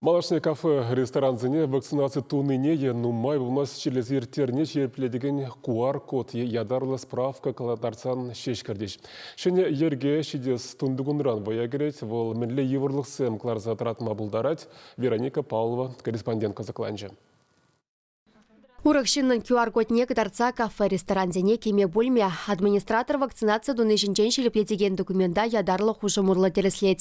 Малашне кафе, ресторансене вакцинаци тунине е нумай пулмасть чирлесе ирттерни ҫирӗплетекен QR-код е ятарлӑ справка кӑларсан ҫеҫ кӗртӗҫ. Ҫӗнӗ йӗрке ҫитес тунтикунран вӑя кӗрет. Вӑл мӗнле йывӑрлӑхсем кӑларса тӑратма пултарать, Вероника Павлова корреспондент кӑсӑкланчӗ. Урӑх ҫыннӑн QR-кодне кӑтартса кафе-ресторансене кӗме пулмӗ. Администратор вакцинаци туни ҫинчен ҫирӗплетекен документа ятарлӑ хушӑм урлӑ тӗрӗслет.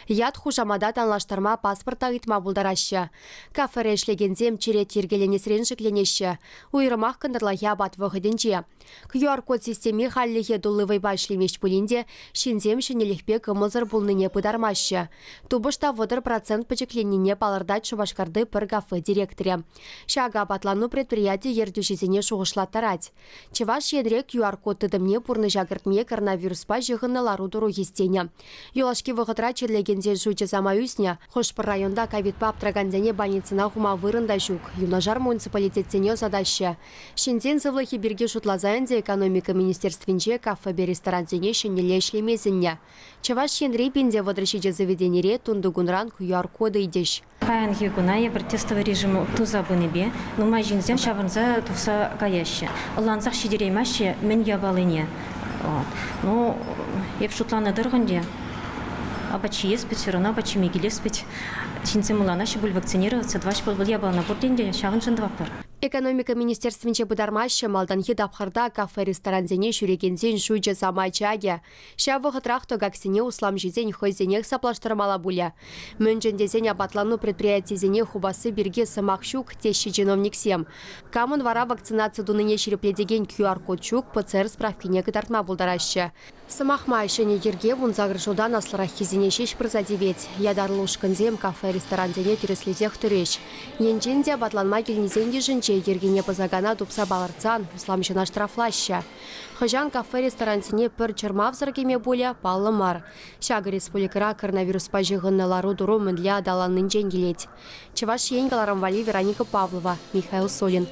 Ят хушамата танлаштарма паспорт та ыйтма пултараҫҫӗ. Кафере ӗҫлекенсем черет йӗркеленесрен шикленеҫҫӗ. Уйрӑмах кӑнтӑрлахи апат вӑхӑтӗнче. QR-код системи хальлӗхе тулли вӑйпа ӗҫлемест пулин те ҫынсем ҫӗнӗлӗхпе кӑмӑлсӑр пулнине пытармаҫҫӗ. Тупӑш та 30% пӗчӗкленнине палӑртать Шупашкарти пӗр кафе директорӗ. Ҫакӑ апатлану предприяти ертӳҫисене шухӑшлаттарать. Чӑваш Енре QR-код тытӑмне пурнӑҫа кӗртме коронавируспа ҫыхӑннӑ лару-тӑру хистенӗ. Юлашки вӑхӑтра чирлекенсен шучӗ самай ӳснӗ. Хӑш-пӗр районта ковидпа аптӑракансене больницӑна хума вырӑн та ҫук, юнашар муниципалитетсене ӑсатаҫҫӗ. Ҫынсен сывлӑхӗ пирки шутласа ӗнтӗ Экономика министерствинче кафепе ресторансене ҫӗнӗлле ӗҫлеме сӗннӗ. Чӑваш Енри 1037 заведенире тунтикунран QR-код ыйтӗҫ. Паянхи куна эпир тестовый режим туса пынипе нумай ҫынсем ҫаврӑнса тухса каяҫҫӗ. Ӑнлансах ҫитереймеҫҫӗ мӗн япалине. Ну, эп шутланӑ тӑрӑх ӗнтӗ апат ҫиес пит, все равно апат ҫиме килес пит. Ҫынсем ӑнланаҫҫӗ пуль вакцинироваться тӑваҫ пуль вӑл япалана пурте ӗнтӗ ҫавӑншӑн тӑватпӑр. Экономика министерствинче пытармаҫҫӗ, малтанхи тапхӑрта кафе-ресторансене ҫӳрекенсен шучӗ самай чакӗ. Ҫав вӑхӑтрах тӑкаксене усламҫӑсен хӑйсенех саплаштармалла пулӗ. Мӗншӗн тесен апатлану предприятийӗсене хупасси пирки сӑмах ҫук, теҫҫӗ чиновниксем. Камӑн вара вакцинаци тунине ҫирӗплетекен QR-код ҫук, ПЦР справкине кӑтартма пултараҫҫӗ. Сӑмах май, ҫӗнӗ йӗрке 18 ҫултан аслӑраххисене ҫеҫ пырса тивет. Ятарлӑ ушкӑнсем кафе-ресторансене тӗрӗслесех тӑрӗҫ. Енчен те апатланма килнисен йышӗнче йӗркене пӑсакана тупса палӑртсан усламҫӑна штрафлаҫҫӗ. Хӑҫан кафе-ресторансене пӗр чӑрмавсӑр кӗме пулӗ, паллӑ мар. Ҫакӑ республикӑра коронавируспа ҫыхӑннӑ лару-тӑру мӗнле аталаннинчен килет. Чӑваш Ен кӑларӑм валли Вероника Павлова, Михаил Солин.